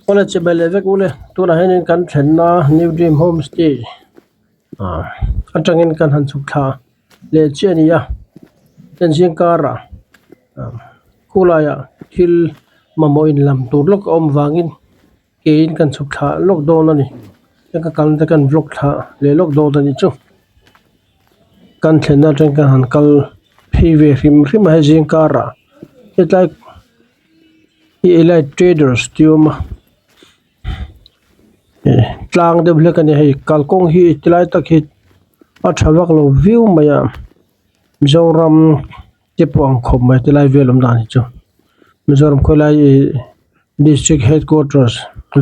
Awle chibai leh vek ule tunah hianin kan thlenna New Dream Homestay ah atangin kan han chhuk thla leh chiah a ni a heng zing karah ah khulaiah thil mamawh in lam tur lawk a awm vangin keiin kan chhuk thla lawk dawn a ni heng ka kalna te kan vlog thla leh lawk dawn a nih chu kan thlenna atang kan han kal phei ve hrim hrim a hei zing karah hetlai. Hi elite traders tih a awm a eh tlang deuh hlek a ni hei kalkawng hi tilai tak hi a tha vak lo viau mai a Mizoram te pawh ang khawp mai tilai vel awm dan hi chu Mizoram khawilai ih district headquarters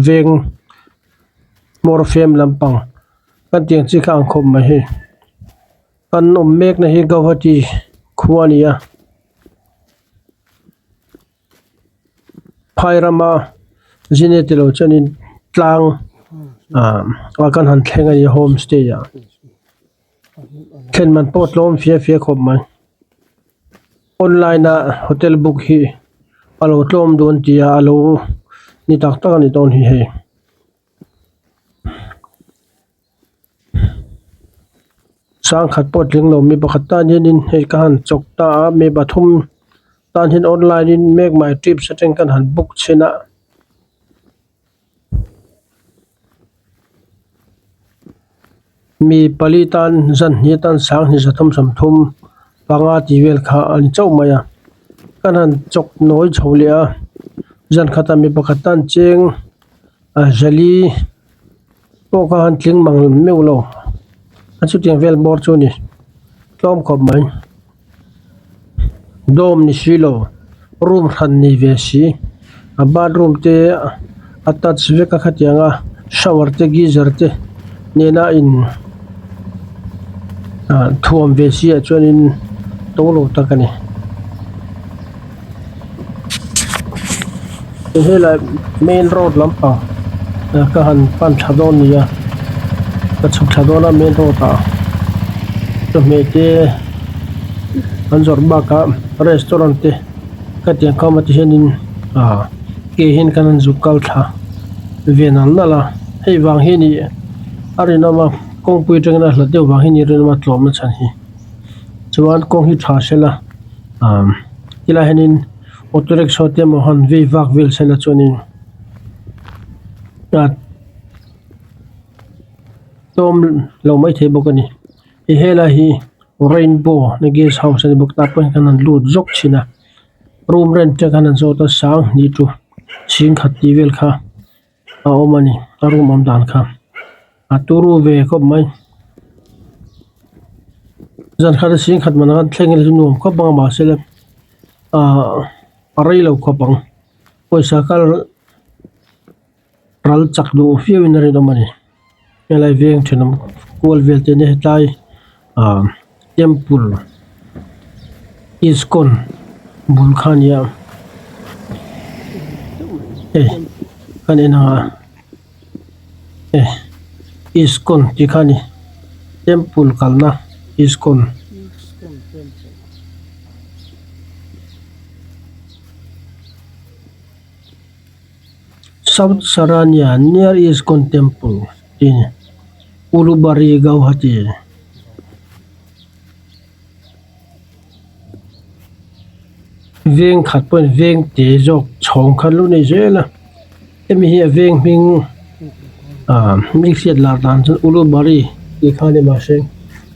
veng hmawr fem lampang kan tih ang chi kha ang khawp mai hei kan awm mek na hi Guwahati khua a ni a. Phai rama zine tilo chuanin tlang ah a kan han thleng a ni home stay ah thlen man pawh tlawm fia fia khawp mai online a hotel book hi a lo tlawm dawn tia a lo ni tak tak a ni dawn hi hei. Sangkhat pawh tling lo mi pakhat tan hianin hei ka han chawk ta a mi pathum tan hian online in make my trips atang kan han book chhin a. Mi pali tan zan hnih atan sanghnih zathum sawmthum panga tih vel kha a ni chauh mai a kan han chawk nawi chho leh a zan khatah mi pakhat tan cheng a zali pawh kha han tling mang meuh lo a chutiang vel bawr chu a ni tlawm khawp mai dawm ni si lo room hran ni ve si a bathroom te attach vek a khatiang a shower te geyser te nena in ah thuam ve si ah chuanin to lo tak a ni. Helai main road lampang ka han pan thla dawn a ni a ka chhuk thla dawn a main road ah chawhmeh te an zawrh bakah restaurant te ka tiang kham a ti hianin ah ke hian kan han zuk kal thla ve nal nal a hei vang hi a ni a rinawm a kawngpui atangin a hlat deuh vang hi a ni rinawm a tlawmna chhan hi chuan kawng hi tha sela ah tilai hianin auto rickshaw te emaw han vei vak vel sela chuanin ah tlawm lo maithei bawk a ni i helai hi rainbow na guest house a ni bawk tah pawh hian kan han lut zawk thin a room rent te khan an zawt a sanghnih chu chhingkhat tih vel kha a awm a ni a room awm dan kha a turu ve khawp mai zan khat a chhingkhat man ang thleng ila chu nuam khawp ang mahse le ahh a rei lo khawp ang pawisa kal ral chak duh viau in a rinawm a ni helai veng thenawm kual vel te nia hetlai ah temple iskcon bul kha a nia hei kan en ang a hei iskcon tih kha a ni temple kalna iskcon. South Sarania near ISKCON temple tih a ni Ulubari Gauhati. Veng khat pawhin veng te zawk chhawng kha lo nei zel a hemi hi a veng hming ah mi hriat lar dan chuan Ulubari tih kha a ni mahse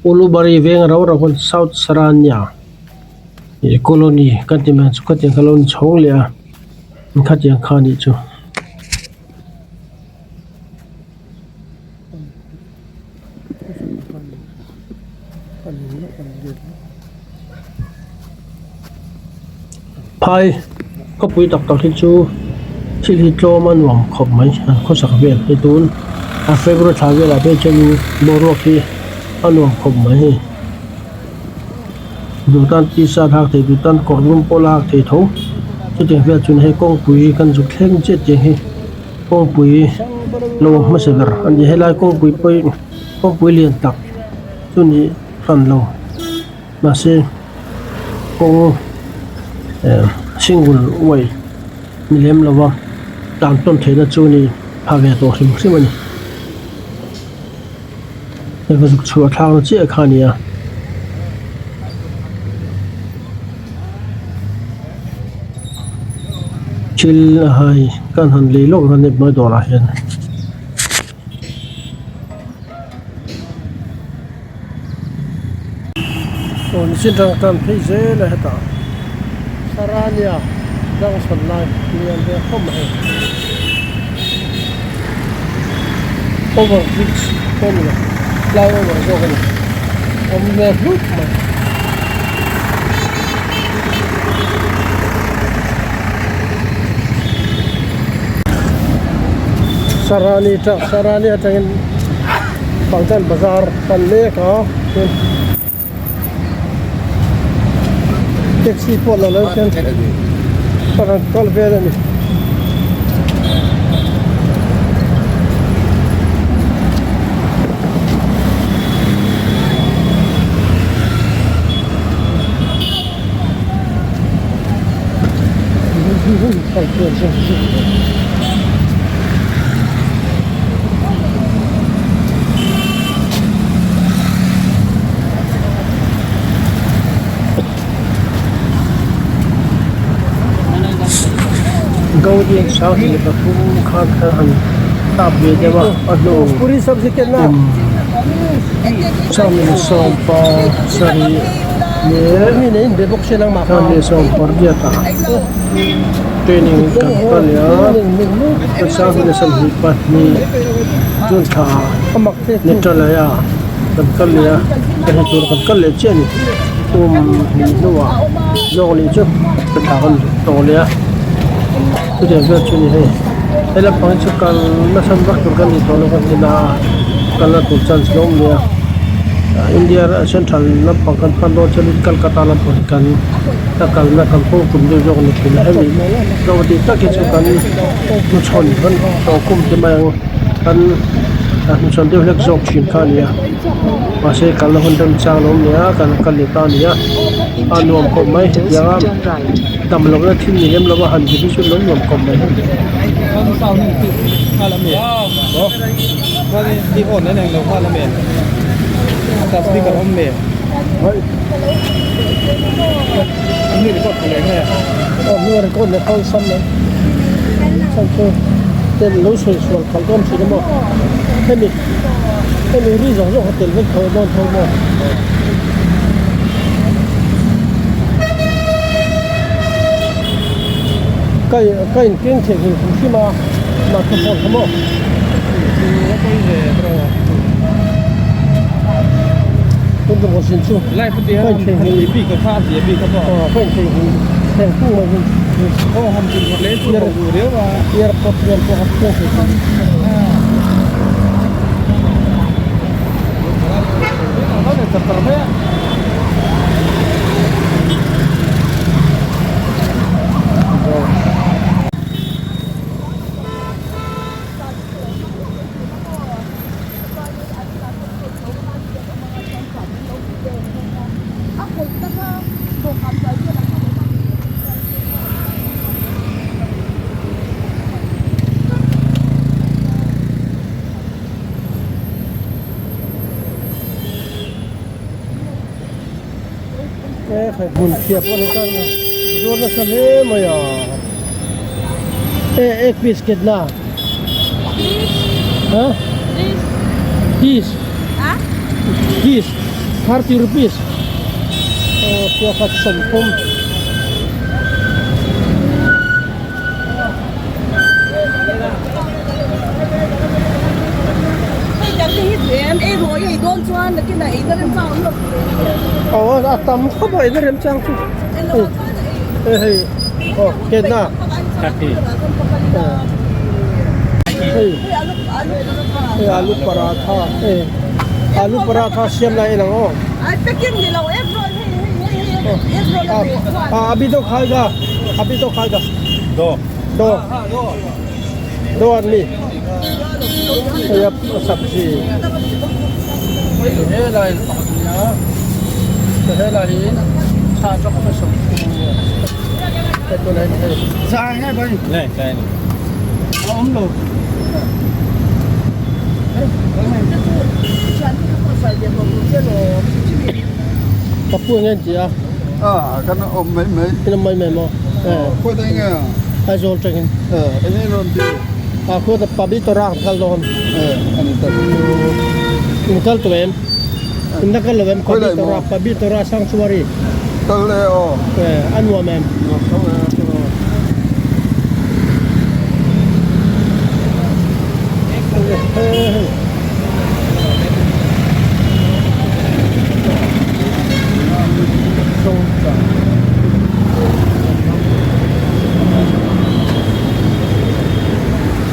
Ulubari veng rau rau khan South Sarania ih colony kan ti mai chu khatiang kha lo ni chhawng leh a. Khatiang kha anih chu. Phai khawpui tak tak hi chu thil hi tlawm a nuam khawp mai an khawsak vel hi tun a February thla velah phei chuanin boruak hi a nuam khawp mai hei. Duh tan t-shirt hak thei duh tan kawr dum pawh la hak thei tho chutiang vel chuan hei kawngpui kan zuk thleng chiah chiah hi kawngpui lo hmasa ber a ni helai kawngpui pawh hi kawngpui lian tak chu ni hran lo mahse kawng eh single way ni lem lo va. Tlan tawn theihna chu ni pha ve tawh hrim hrim a ni. Hei ka zuk chhuah thlakna chiah kha a ni a. Thil hei kan han lei lawk na nep mai dawrah hian. Aw nichin tang tan phei zel a hetah Sarania junction lai lian ve khawp mai over bridge pawh a ni lo fly over zawk a ni awm ve hlut mai. Sarani Sarani atangin Paltan bazar pan mek a chuan taxi pawh la lo hian a rawn kal vel a ni. Gaudi sanghnih pathum khan kha han tap ve deuh a a hnu kum sanghnih sawmpa sarih leh sanghnih sawmpariat ah training kan kal leh a sanghnih 22 June thla ah Netralaya kan kal leh a hei tur kan kal leh chiah a ni kum hnih hnuah zawk leh chu ka thla kan tawh leh a chutiang vel chu a ni hei he lampang hi chu kal nasa vak tur kan ni tawh lo kan tina kalna tur chance lo awm leh a India central lampang kan pan dawn chuan Calcutta lampang hi kan ka kalna kan kawng tum deuh zawk a ni thin a hemi zawk tih tak hi chu kan hnuchhawn kan tawh kum te mai ang. Kan hnuchhawn deuh hlek zawk thin kha a ni a mahse kalna hun remchang lo awm leh a kan kal leh ta a ni a a nuam khawp mai hetiang a dam lohna thil ni lem lova han zir hi chu lo nuam khawp mai. Tel lo sawi sual khalh dawn thin a maw hemi hemi ri zawng zawng kha tel vek tho dawn tho maw. Ka ka in keng thei hlim hrim hrim a microphone kha maw. Ka in thei hlim thei hlim mai hi. Airport vel pawh a keng thei tawh. Hmun chhia pawh ni ta zuar nasa hle mai a e ek piece ketna ha piece piece 30 rupees aw pakhat sawmthum. Aw a tam khawp a eina remchang chu hei hei aw ketna hei hei alu paratha hei alu paratha siam lai en ang aw abhi to khaiga abhi to khaiga do do do admi hei a sabzi helai helai hi tha chok a sawm hei tunah hian hei. Ka pu eng nge an ti a? A kan awm mai mai. In awm mai mai maw? Khawi daih nge? Aizawl tangin. Eng nge rawn ti? A khuata Pabitora kan kal dawn. A ni tak. In kal tawh em? In la kal lo em? Pabitora Pabitora Sanctuary. Kal e aw. A nuam em? Nuam tho e.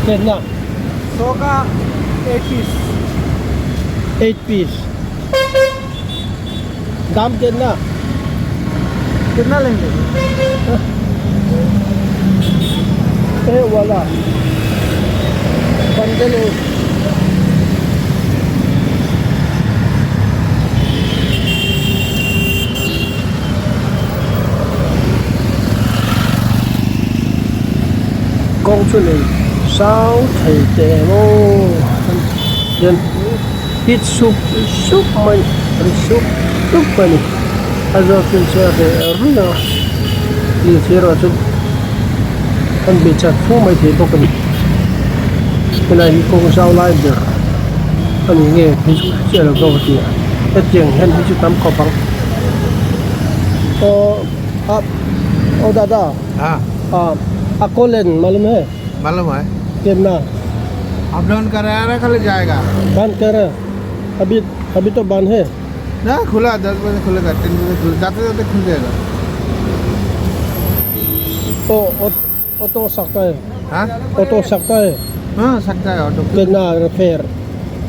Ketna? Soka 8 piece. 8 piece. दाम कितना कितना लेंगे ए वाला bundle kawng chu nei zau thei teh maw hian hit sup sup mai ri sup sup a ni a zawk chu chu a reh rui a lirthei erawh chu an bei chak fo mai thei bawk a ni helai hi kawng zau lai ber a ni nge phei chu chiah lo ka va ti a hetiang hian hei chu tam khawp ang aw a aw dada a kawlen malum he. मालूम है कितना up down कराया रहा खाली जाएगा बंद कर अभी अभी तो बंद है ना खुला दस बजे खुलेगा तीन बजे खुले जाते जाते खुल जाएगा तो ऑटो हो सकता है हाँ ऑटो सकता है हाँ सकता है ऑटो कितना फेयर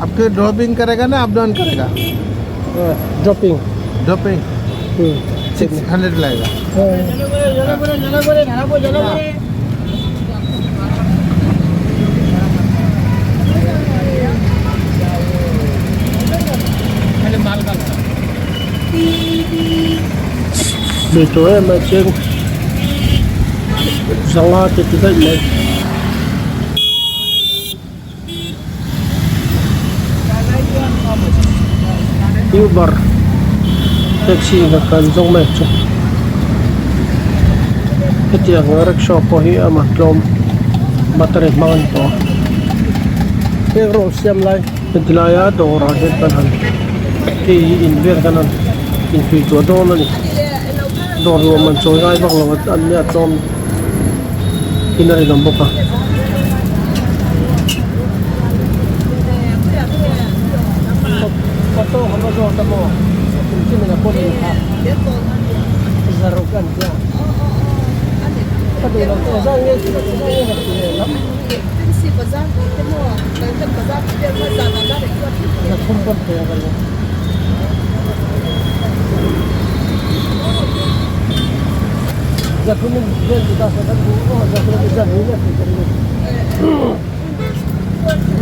आपके ड्रॉपिंग करेगा ना अप डाउन करेगा dropping dropping six hundred लगेगा Lui tawh em a chuan zanga te ti daih mai. Uber taxi ka kan zawng mek chu hetiang rickshaw pawh hi a man tlawm battery hmang a ni tawh a heng rawng siam lai heti laia dawrah hian kan han hei hi in vel kan han intuituah dawn a ni dawr nuam an chawi ngai vak lo an nia tlawm in a rinawm bawk a. Auto ka va zawt a maw kum chin in a pawt in kha zaruk an tia ka duh lo te zan nge zan nge ka ti ve lam zathum pawn thei a ka ring. Zathum in vel ti ta se kan duh aw zathum in zan hi a ti ka ring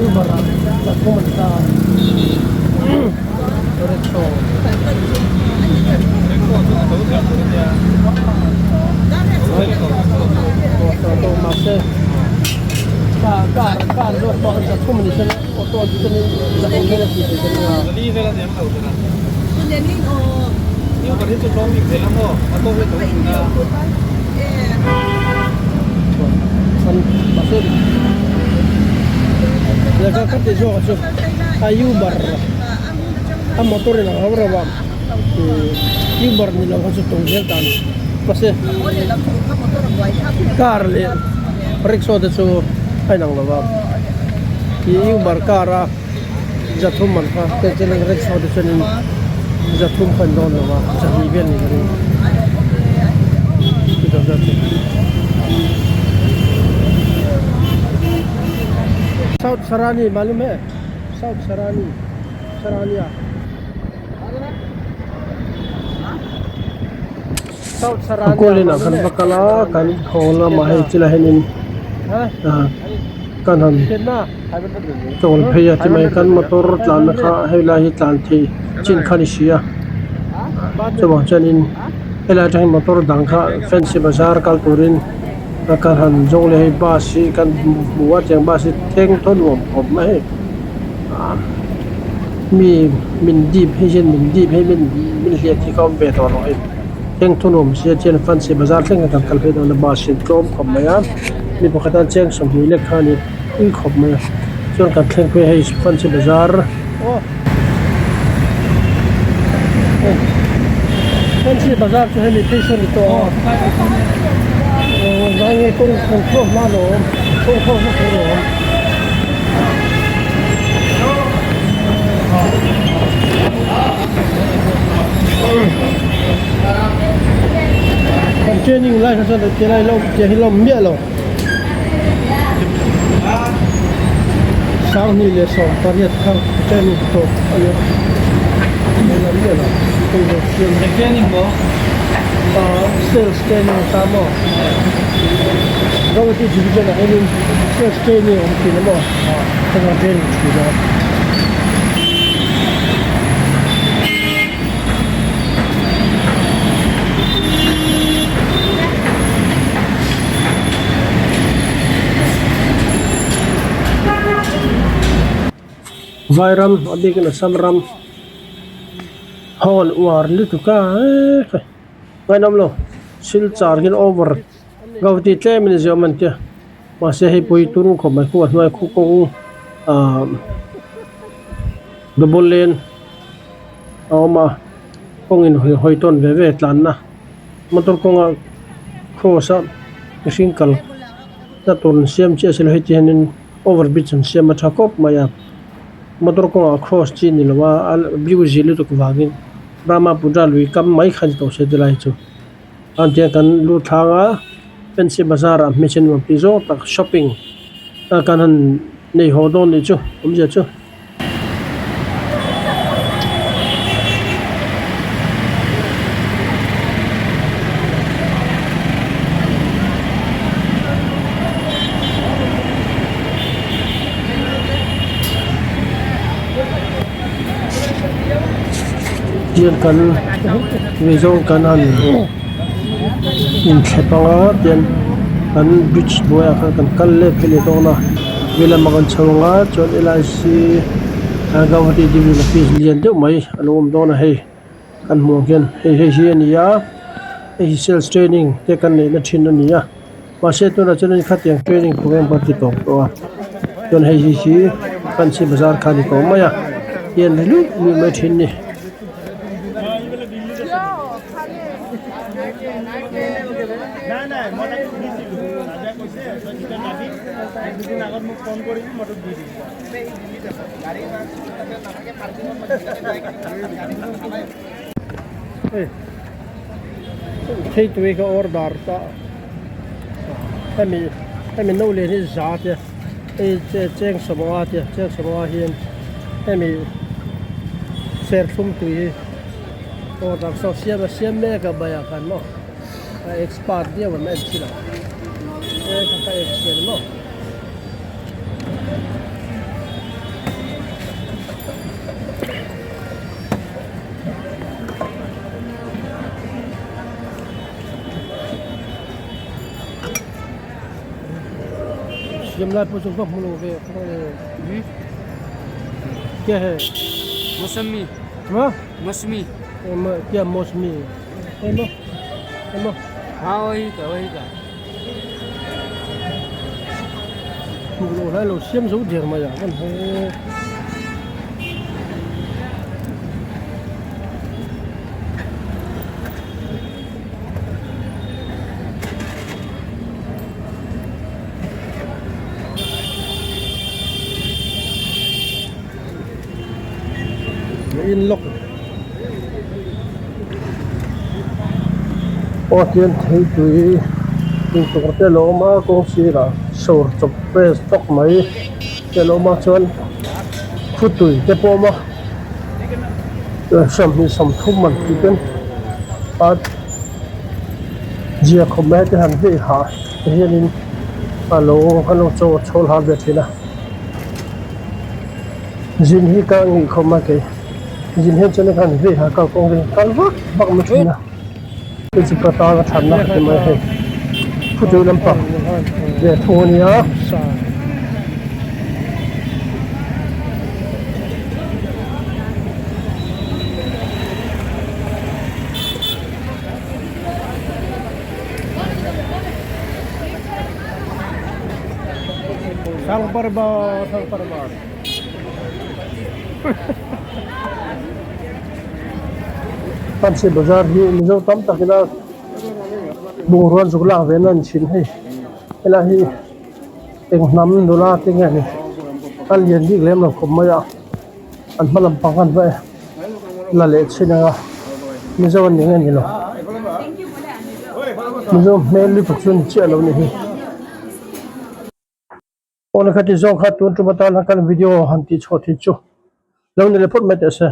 Uber ah zathum an ta rickshaw. Mahse car car car zawk pawh zathum a ni se. Auto chu chuanin zahawm vel a tih theih ka ring a. An mahse lehkha ka ti zawk chu a Uber a motor in ang ho reuh a ihh Uber ni lo kha chu tum zel ta a ni mahse car leh rickshaw te chu a inang lo va. Ih Uber car a zathum man kha te chuanin rickshaw te chuanin zathum kha an dawn lo va zahnih vel ni ka ring chutah zat chu. South Sarani malum hai South Sarani Sarania A kual inah kan va kal a kan haw lamah hei chilai hianin ah kan han chawl phei a timai kan motor tlanna kha helai hi tlan thei chin kha a ni si a chuvang chuanin helai atangin motor dang kha fancy bazar kal turin. A kan han zawng leh hei bus hi kan hmu a tiang bus hi thleng thaw nuam khawp mai hei ah mi min dip hei hian min dip hei min min hliah tih kha awm ve tawh lo hei thleng thaw nuam sia chuan fancy bazar thleng kan kal phei dawn a bus hi tlawm khawp mai a mi pakhat a cheng 20 lek kha a ni pui khawp mai a chuan kan thleng phei hei fancy bazar. Fancy bazar chu hemi phei sawn ni tawh a aw ngai nge kawng kawng thlawh hma lawm kawng thlawh hma thei lawm. Kan training lai kha chuan ti lai lo tiang hi lawm miah lo. 2018 kha training tawp a nia hei lam miah lo hei zawk siam Training maw? Ah sales training a ta maw? Gauhati division ah hianin sales training a awm thin a maw? Heng ang training thin a. Vairam a bikin Assam ram hawn uar lutuk a eee ngainawm lo silchar hian over gauhati tlem in a ziah awm an tia mahse hei pawh hi turu khawp mai khuh a hnuai khuh kawng ahh double lane a awm a kawng in hawi tawn ve ve tlanna motor kawnga cross a mihring kal na tur an siam chiah a silo heti hianin over bridge an siam a tha khawp mai a motor kawngah cross chi a ni lo a a view zir lutuk vangin Brahmaputra lui kam mai kha a ni tawh se tilai chu a tiang kan lut thlang a fancy bazar ah hmeichhe nuam tih zawng tak shopping a kan han nei haw dawn nih chu awmzia chu. Tiang kan Mizo kan han inthlep ang a tian kan bridge hnuaiah khan kan kal let phei leh dawn a veilamah kan chho ang a chuan L I C Gauhati division office lian deuh mai a lo awm dawn a hei kan hmuh ang hian hei hei hi a ni a hei hi sales training te kan neihna thin a ni a mahse tunah chuan khatiang training program pawh a ti tawp tawh a chuan hei hi hi fancy bazar kha a ni tawh mai a hian ri luih luih mai thin a ni. Thei tui ka order ta hemi hemi no lian hi za te hei cheng sawmnga te cheng sawmnga hian hemi serthlum tui hi order saw siam a siam mek a baiah khan maw a expert viau ang a en chhin ang e kha kha en chhin maw. Siam lai pawh chu va hmu lo ve kya hai Mosami ha Mosmi kya mosmi emo emo ha wahi ka wahi ka hmuh loh lai lo siam zo der mai ah kan he. In lock aw tian thei tui intur te a lo awm a kawng sirah sawr chawp fresh tawk mai te a lo awm a chuan khutui te pawh a awm a. 20 30 man tih ten a zia khawp mai te han hei hah te hianin a lo an lo chaw chhawl ha ve thin a zin hi ka ngih khawp mai kei zin hian chuan khan hei ha kalkawng te kal vak vak mai thin a hei chu ka tan a thatna ka ti mai a hei. Khawchei lampang ve thung a nia. Fancy bazar hi mizo tam tak ila bungrua an zuk lak ve na an chhin hei helai hi eng hnam nula te nge ni a lian bik lem lo khawp mai a an hma lam pang an va la leh chhin ang a mizo an ni nge ni lo mizo hmel lutuk chu a ni chiah lo a ni hi. Aw ni kha ti zawng kha tun tum atana kan video han tih chhuah thei chu lo ni leh phawt mai teh se.